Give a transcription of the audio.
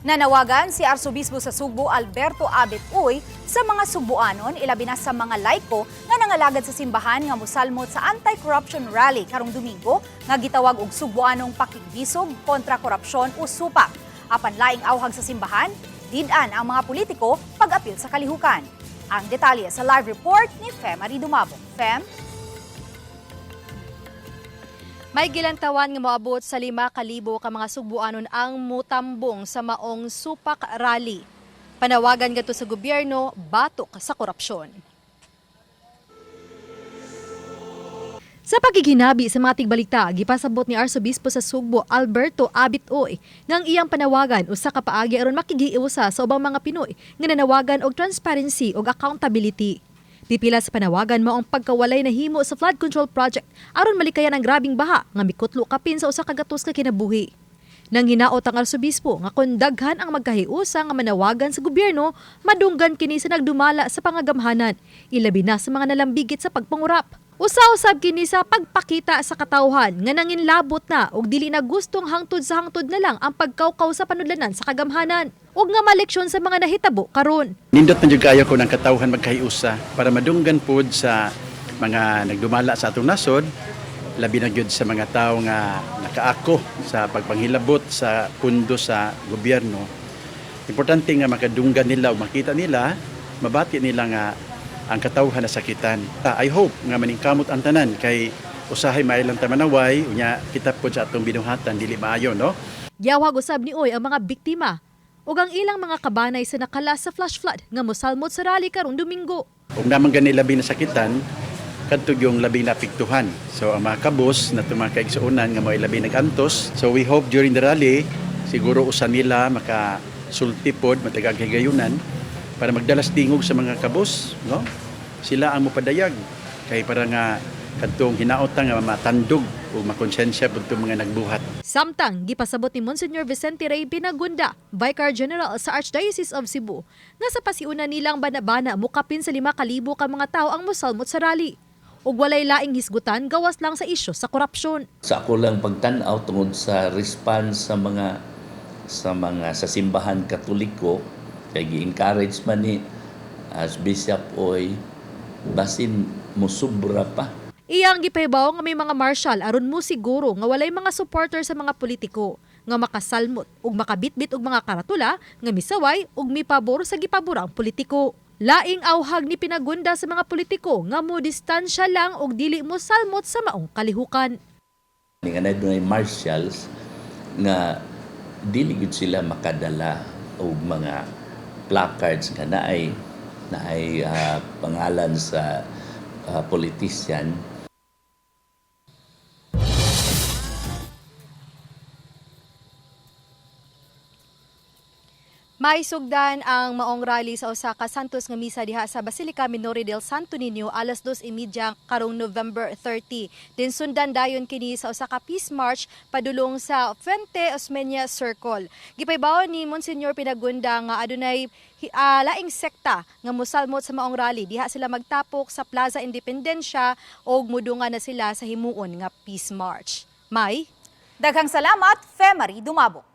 Nanawagan si Arsobispo sa Sugbo Alberto Abet Uy sa mga Sugboanon, ilabi na sa mga laiko nga nangalagad sa simbahan nga mosalmot sa anti-corruption rally karong Domingo nga gitawag og Sugboanong pakigbisog kontra korupsyon o supak. Apan laing awhag sa simbahan, did-an ang mga politiko pag-apil sa kalihukan. Ang detalye sa live report ni Femary Dumabong. Fem? May gilantawan nga moabot sa 5,000 ka mga Sugboanon ang mutambong sa maong Supak Rally. Panawagan gadto sa gobyerno batok sa korupsyon. Sa pagiginabi sa mga tigbalita, gipasabot ni Arsobispo sa Sugbo Alberto Abit Uy nga ang iyang panawagan usa ka paagi aron makigiusa sa ubang mga Pinoy nga nanawagan og transparency ug accountability. Pipila sa panawagan mao ang pagkawalay nahimo sa flood control project aron malikayan ang grabing baha nga mikutlo kapin sa 100 ka kinabuhi. Nang hinaot ang arsobispo nga kon daghan ang magkahiusa nga manawagan sa gobyerno, madunggan kini sa nagdumala sa pangagamhanan, ilabi na sa mga nalambigit sa pagpangurap. Usa-usab kini sa pagpakita sa katawhan nga nanginlabot na og dili na gustong hangtod sa hangtod na lang ang pagkawkaw sa panudlanan sa kagamhanan ug nga maleksyon sa mga nahitabo karon. Nindot man jud kaayo ko ng katawhan magkahiusa para madunggan pod sa mga nagdumala sa atong nasod, labi na gyud sa mga tawo nga nakaako sa pagpanghilabot sa pundo sa gobyerno. Importante nga makadunggan nila o makita nila, mabati nila nga ang katawhan nasakitan. I hope nga maningkamot ang tanan kay usahay maayo lang ta manaway, unya kita pod sa atong binuhatan dili maayo, no? Giawhag usab ni Uy ang mga biktima ug ang ilang mga kabanay sa nakalas sa flash flood nga mosalmot sa rally karong Domingo. Ug naman gani labi nasakitan, kadto yung labing naapektuhan. So ang mga kabus na itong mga kaigsuonan nga mga labi nag-antos. So we hope during the rally, siguro usa nila makasulti pod, matagag higayunan para magdalas tingog sa mga kabus, no? Sila ang mopadayag kay para nga kadtong hinaot nga matandog o makonsensya pud itong mga nagbuhat. Samtang gipasabot ni Monsignor Vicente Ray Pinagunda, Vicar General sa Archdiocese of Cebu, nga sa pasiuna nilang banabana mukapin sa 5,000 ka mga tao ang mosalmot sa rally. Ug walay laing hisgutan gawas lang sa isyu sa korupsyon. Sa ako lang pagtan-aw tungod sa response sa mga sa simbahan Katoliko kay gi-encourage man ni Archbishop Oy, basin musubra pa. Iyang gipahibaw nga may mga marshal aron mo siguro nga walay mga supporter sa mga politiko nga makasalmot ug makabitbit og mga karatula nga misaway ug mipabor sa gipaborang politiko. Laing awhag ni Pinagunda sa mga politiko nga mo distansya lang og dili mo salmot sa maong kalihukan. Nga na dunay marshals nga dili gud sila makadala og mga placards nga naay pangalan sa politician. Maisugdan ang maong rally sa usa ka Santos nga misa diha sa Basilica Minore del Santo Niño alas 2:30 karong November 30. Din sundan dayon kini sa usa ka peace march padulong sa Fuente Osmeña Circle. Gipahibaw ni Monsignor Pinagunda nga adunay laing sekta nga mosalmot sa maong rally. Diha sila magtapok sa Plaza Independencia og mudungan na sila sa himuon nga peace march. May Daghang salamat, Femary Dumabong.